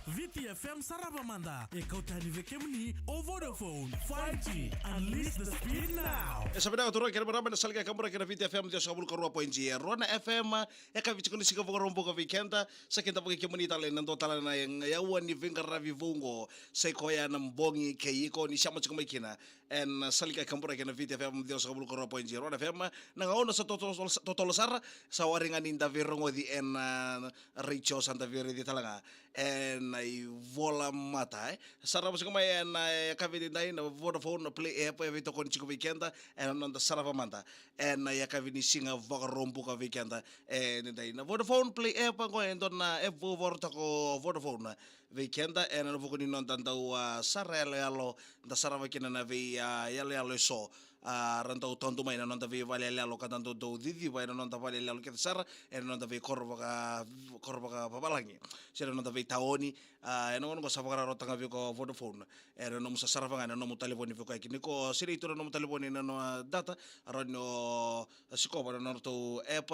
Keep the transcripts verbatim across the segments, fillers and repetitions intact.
Viti F M Sarava Mada, e kau tani vei kemuni o Vodafone five G. Unleash the speed now. E sa vinaka turaga kei na marama, na sala ni kaburaki na Viti F M ciwasagavulu ka rua point zero na F M. E ka viti ko ni siga Vakaraubuka vei keda. Sa keda vaka kemuni tale na dua tale na yaua ni veiqaravi vou qo. Sa i koya na bogi kei iko ni sema tiko mai kina ena sala ni kaburaki na Viti F M ciwasagavulu ka rua point zero na F M. Na gauna sa totolo, totolo sara, sa wari ga ni da veirogoci ena retio, sa da veiraici tale ga ena ivola mata, e. Sarava tiko mai ena yakavi edaidai na Vodafone Play app, e veitokoni tiko vei keda ena noda Sarava Mada ena yakavi ni siga Vakaraubuka vei keda. E, edaidai na Vodafone Play app qo e dua na app vou vakarautaka o Vodafone vei keda ena vuku ni noda dau, a, sara yaloyalo, da sarava kina na vei, a, yaloyalo eso, a, ra dau tadu mai na noda veivale yaloyalo ka da dau, dau ciciva ena noda vale yaloyalo kece sara, ena noda veikoro vaka, koro vakavavalagi, se na noda veitaoni. A, ena gauna qo sa vakarautaka ga vei iko o Vodafone ena nomu sa sarava ga ena nomu talevoni vei koya kina. Ni ko sinai tu na nomu talevoni na nomu data, rawa ni o sikova na nodratou app,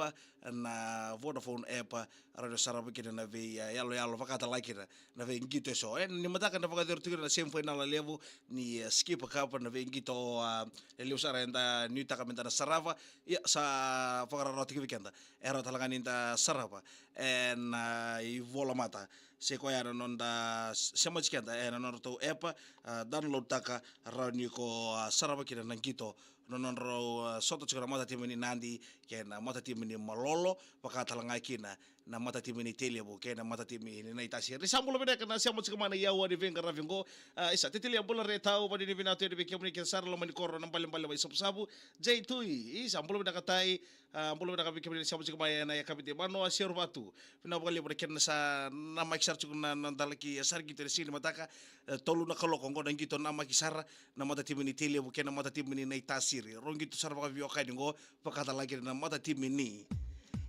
na Vodafone app, rawa ni o sarava kina na vei, a, yaloyalo vakatalega kina na veiqito eso. E, ni mataka na vakayacori tu kina na semi final levu ni, e, Skipper Cup, na veiqito, a, e levu sara eda nuitaka meda na sarava. Ia, sa vakarautaki vei keda, e rawa tale ga ni da sarava ena, a, ivola mata. Se koya na noda s-, sema tiko keda ena nodratou app, a, download taka, rawa ni ko, a, sarava kina na qito na nodrau, a, sota tiko na matatimi ni Nadi kei na matatimi ni Malolo, vakatalega kina na matatimi ni Tailevu kei na matatimi ni Naitasiri. Sa bula vinaka na sema tiko mai na yaua ni veiqaravi qo. A, isa, Tetele, bula re tau, vakanuinui vinaka tu yani vei kemuni kece sara, loma ni koro na balebale mai Savusavu. Jay Tui, isa, bula vinaka tai. A, bula vinaka vei kemuni na sema tiko mai ena yakavi edaidai, Manoa Seruvatu. Vinaka vakalevu na kena sa namaki sara tiko na, na dala ki, e, sara qito ena siga ni mataka, e, tolu na kaloko qo na qito namaki sara na matatimi ni Tailevu kei na matatimi ni Naitasiri. Rau qito sara vakaveiwekani qo, vakatalega kina na matatimi ni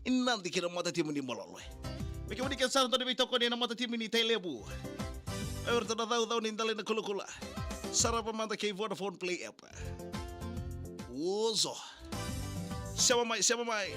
Nadi kei na matatimi ni Malolo. Vei kemuni kece sara dau ni veitokoni ena matatimi ni Tailevu, o iratou na caucau ni dala ni kulakula. Sarava mada kei Vodafone Play app. Oso. Sema mai, sema mai.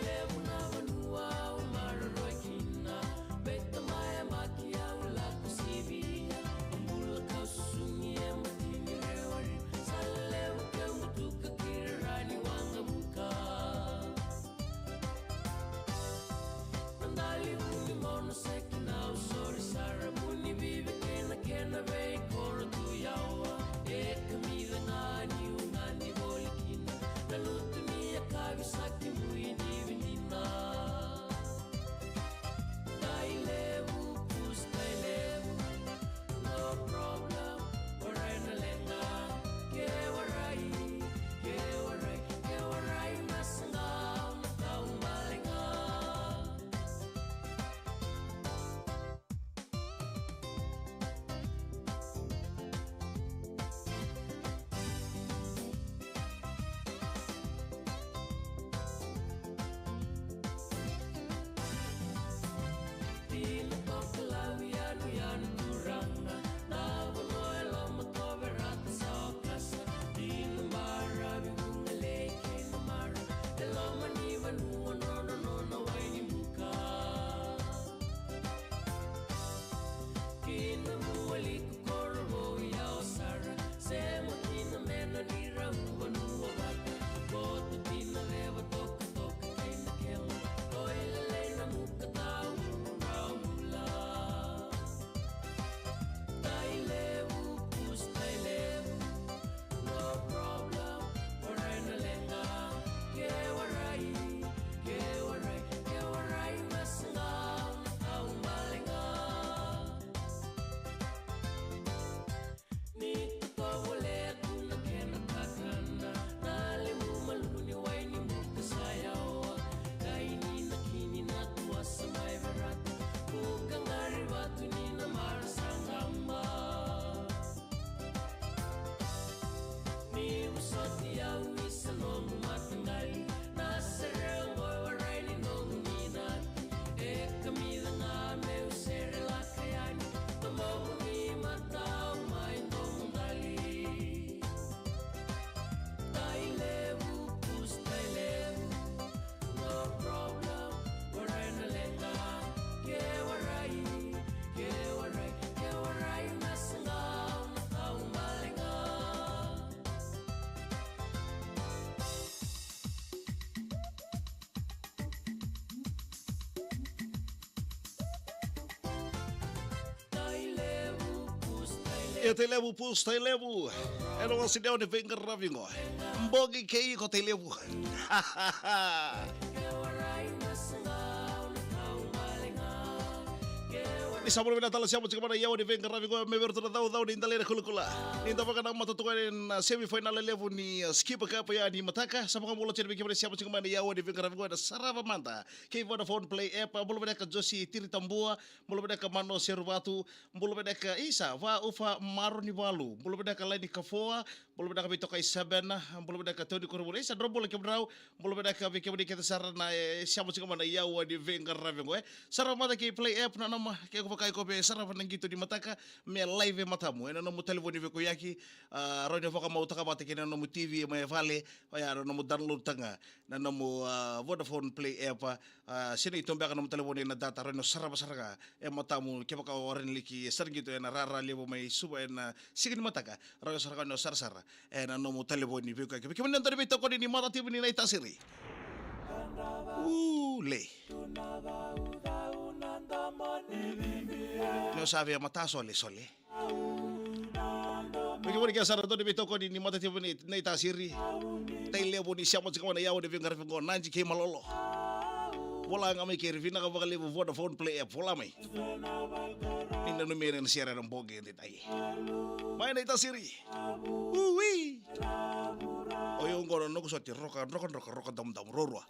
E Tailevu, pus Tailevu. E na wasi ni aua ni veiqaravi qo. Bogi kei iko Tailevu. Ni sa bula vinaka tale, sema tiko mai na aua ni veiqaravi qo, me vei iratou na caucau ni dalaina kulakula. Ni da vakanamata tu ga na semifinal levu ni, uh, Skipper Cup ya ni mataka. Sa vakabula tiko vei kemuni, sema tiko mai na aua ni veiqaravi qo, e na Sarava Mada kei Vodafone Play App. Bula vinaka Josi Tiritabua, bula vinaka Mano Seruvatu, bula vinaka Isa Vaufa Maronivalu, bula vinaka Laini Kafoa, bula vinaka vei Tokai Sabena, bula vinaka Toni Korovula, Isa Drobula Kemudrau, bula vinaka vei kemuni kece sara na, e, sema tiko mai na aua ni veiqaravi qo, e. Sarava Mada kei Play App, nanuma ke ko vaka iko via sarava na qito ni mataka me live e matamu, e na nomu talevoni veiqaravi, a, rawa ni vakamautaka vata kei na nomu T V mai vale, oya na nomu download taka ga na nomu, a, Vodafone Play App, a, se ni tu beka na nomu talevoni e na data, rawa ni sarava sara ga e matamu, kevaka o rawa ni liki sara qito e na rara levu mai Suva e na siga ni mataka, rawa sara ga ni sarasara e na nomu talevoni veiqaravi. Vei kemuni na dau ni veitokoni ni matatimi ni naitasiri. Ule. Ni o sa via mata sole sole. Vei kemuni kece sara dau ni veitokoni ni matatimi ni naitasiri. Tailevu ni sema tiko mai na aua ni veiqaravi qo, Nadi kei Malolo. Vola ga mai keri, vinaka vakalevu Vodafone Play App, vola mai. Ni nanumi ena sere na bogi edaidai. Mai naitasiri. Ui. O yau qo na noqu soti, roka, roka, roka, roka damudamu, ruarua.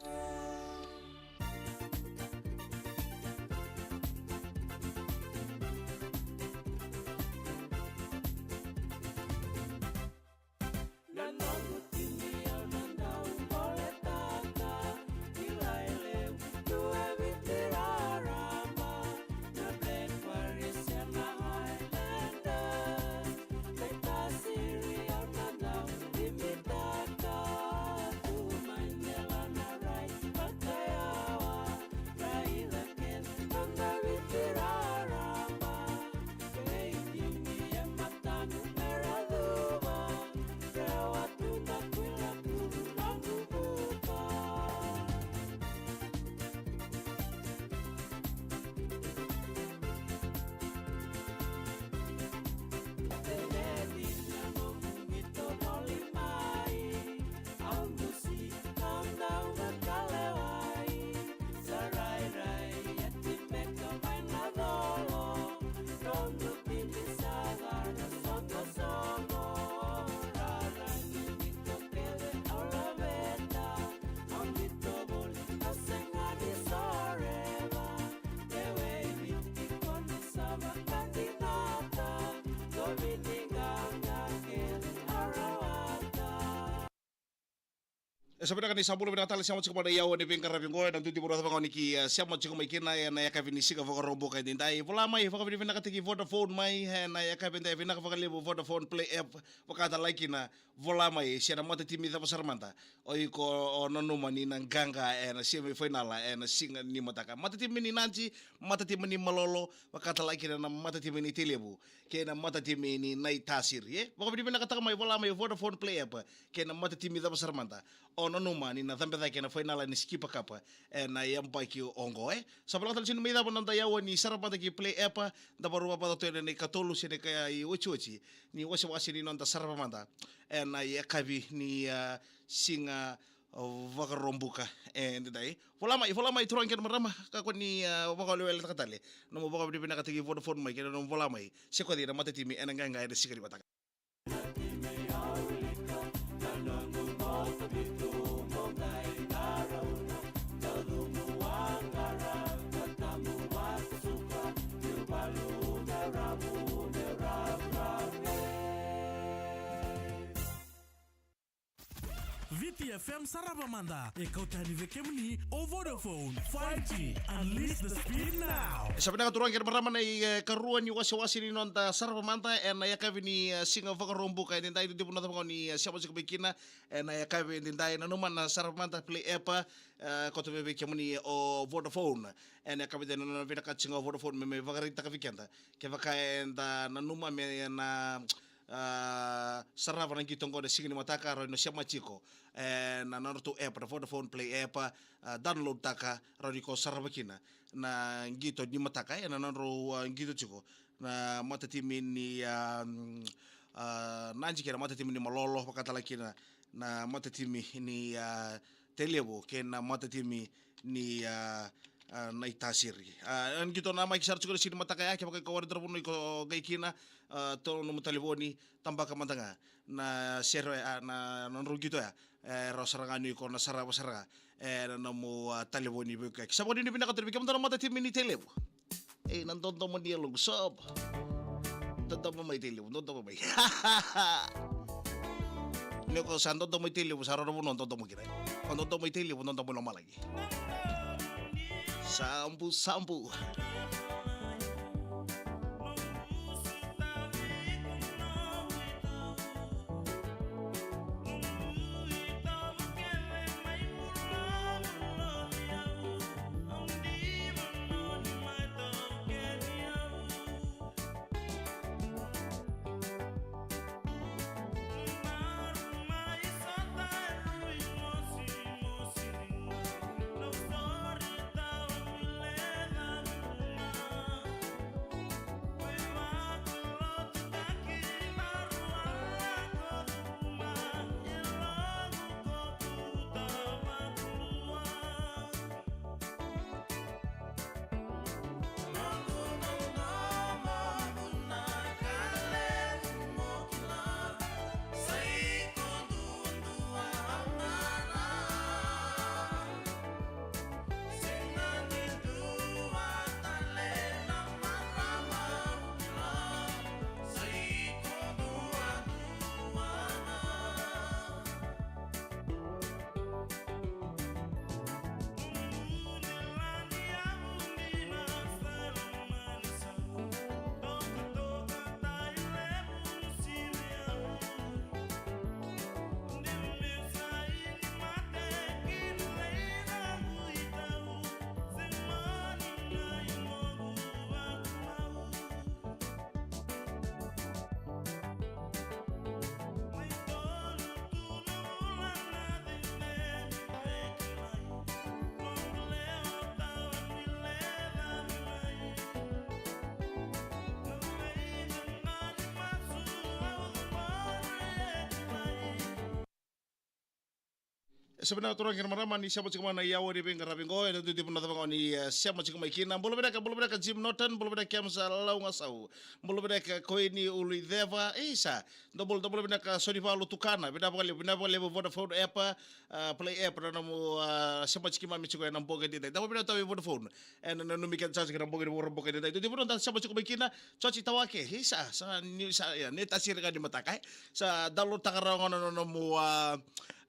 E sa vinaka ni sa bula vinaka tale, sema tiko mai na aua ni veiqaravi qo, ena duidui vanua cava ga o ni ki, e, sema tiko mai kina ena yakavi ni siga Vakaraubuka edaidai. Vola mai, vakavinavinakataki Vodafone mai ena yakavi edaidai, vinaka vakalevu Vodafone Play App, vaka talai kina. Vola mai se na matatimi cava sara mada o iko o nanuma ni na qaqa ena semifinal ena siga ni mataka. Matatimi ni Nadi, matatimi ni Malolo, vaka talai kina na matatimi ni Tailevu kei na matatimi ni naitasiri, e? Vakavinavinakataka mai, vola mai Vodafone Play App kei na matatimi cava sara mada o nanuma ni na cabe cake ena final ni Skipper Cup ena yabaki oqo, e? Sa voleka tale tiko ni mai cava na noda aua ni Sarava Mada kei Play App, da vakarau vata tu ena ikatolu se na ikaotioti ni wasewase ni noda Sarava Mada ena yakavi ni, a, siga, a, Vakaraubuka edaidai. Vola mai, vola mai turaga kei na marama, kakua ni, a, vakaweleweletaka tale. Nomu vakavinavinakataki Vodafone mai kei na nomu vola mai se ko cei na matatimi ena qaqa ena siga ni mataka. Viti F M Sarava Mada, e kauta yani vei kemuni o Vodafone five G. Unleash the speed now. Sa vinaka turaga kei na marama, na i, e, karua ni wasewase ni noda Sarava Mada ena yakavi ni, e, siga Vakaraubuka edaidai. Duidui vanua cava ga o ni, e, sema tiko mai kina ena yakavi edaidai, nanuma na Sarava Mada Play App, e, kauta mai vei kemuni o Vodafone ena yakavi edaidai. Nanuma, vinakata tiko ga o Vodafone me, me vakaraitaka vei keda kevaka eda nanuma me na ah, sarava na qito oqo ena siga ni mataka, rawa ni o sema tiko ena nodratou app, na Vodafone Play app, ah, download taka, rawa ni ko sarava kina na qito ni mataka, ena nodrau, ah, qito tiko na matatimi ni, ah, mm, ah, Nadi kei na matatimi ni Malolo, vakatale kina na matatimi ni, ah, Tailevu kei na matatimi ni, ah, ah, Naitasiri. Ah, ena qito namaki sara tiko ena siga ni mataka ya, kevaka iko wari dravunau iko qai kina, ah, tolu nomu talevoni, tabaka mada ga na sere, ah, na, na nodrau qito ya. E rawa sara ga ni ko na sarava sara ga ena nomu, ah, talevoni veiwekani. Sa vakavinavinaka tale vei kemudou na matatimi ni Tailevu. Ei, na dodomo ni yaloqu, sob. Dodomo mai Tailevu, dodomo mai. Ni ko sa dodomo i Tailevu, sa rawa na vanua dodomo kina. Ko dodomo i Tailevu, dodomo i lomalagi. Sambu, sambu. E sa vinaka turaga kei na marama ni sema tiko mai na aua ni veiqaravi qo, ena dua tiko na cava qo ni, eh, sema tiko mai kina. Bula vinaka, bula vinaka Jim Norton, bula vinaka Kemsa Laugasau, bula vinaka Koini Uluiceva, isa, dou bula, dou bula vinaka Sonivalu Tukana, vinaka vakalevu, vinaka vakalevu Vodafone app, ah, Play app, na nomu, ah, sema tiko mai tiko ena bogi edaidai. Dou vinaka tau i Vodafone, ena nanumi keda sa tiko ena bogi ni Vakaraubuka edaidai. Dou vinaka, da sema tiko mai kina, Joji Tawake, isa, sa ni, sa, ia, ni tasiri ga ni mataka, eh. Sa download taka rawa ga na nomu, ah,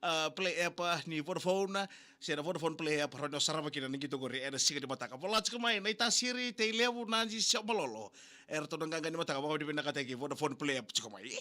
ah, Play app, ah, ni Vodafone, se na Vodafone Play app, rawa ni o sarava kina na qito qori ena siga ni mataka. Vola tiko mai, Naitasiri, Tailevu, Nadi, se Malolo. Eratou na qaqa ni mataka, vakavinavinakataki Vodafone Play app tiko mai.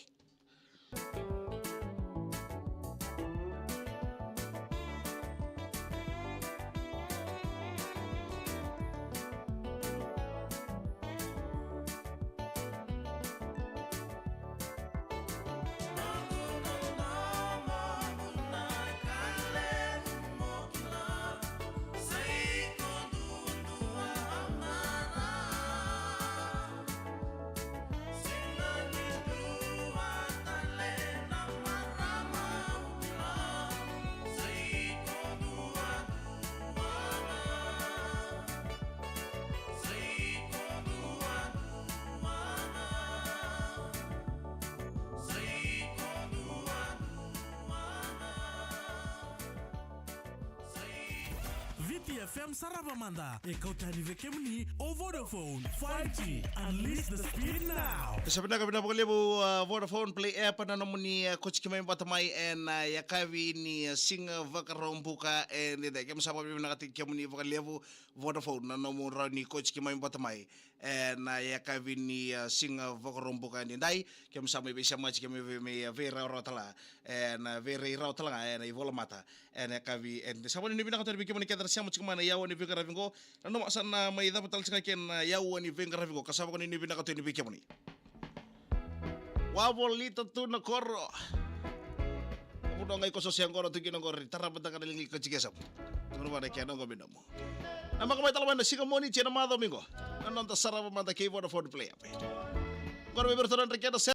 Viti F M sarava mada, e kauta yani vei kemuni o Vodafone five G. Unleash the speed now. Sa vinaka, vinaka vakalevu, uh, Vodafone Play app na nomuni, uh, kauti mai vata mai ena, uh, yakavi ni, uh, siga Vakaraubuka edaidai. Keimami sa vakavinavinakataki kemuni vakalevu Vodafone na nomu rawa ni kauti mai vata mai ena yakavi ni, uh, siga Vakaraubuka edaidai. Keimami sa mai veisemati, keimami vei, mai, uh, veiraurau tale ga, ena veiraurau tale ga ena ivolamata ena yakavi edaidai. Sa vakavinavinaka tale vei kemuni kece na sema tiko mai na aua ni veiqaravi qo. Nanuma sa na mai cava tale tiko ga kina na aua ni veiqaravi qo, ka sa vakavinavinaka tale vei kemuni. Wavolita tu na koro. Vuno ga i koso se qoro tu kina qori, tarabataka na lili ko tike sabu. Tuguna vana ke na qo minomu. Na maka mai tala mai na siga moni tse na maca miqo. Na noda sarava mada kei Vodafone Play ape. Qoro me vira tona na keda se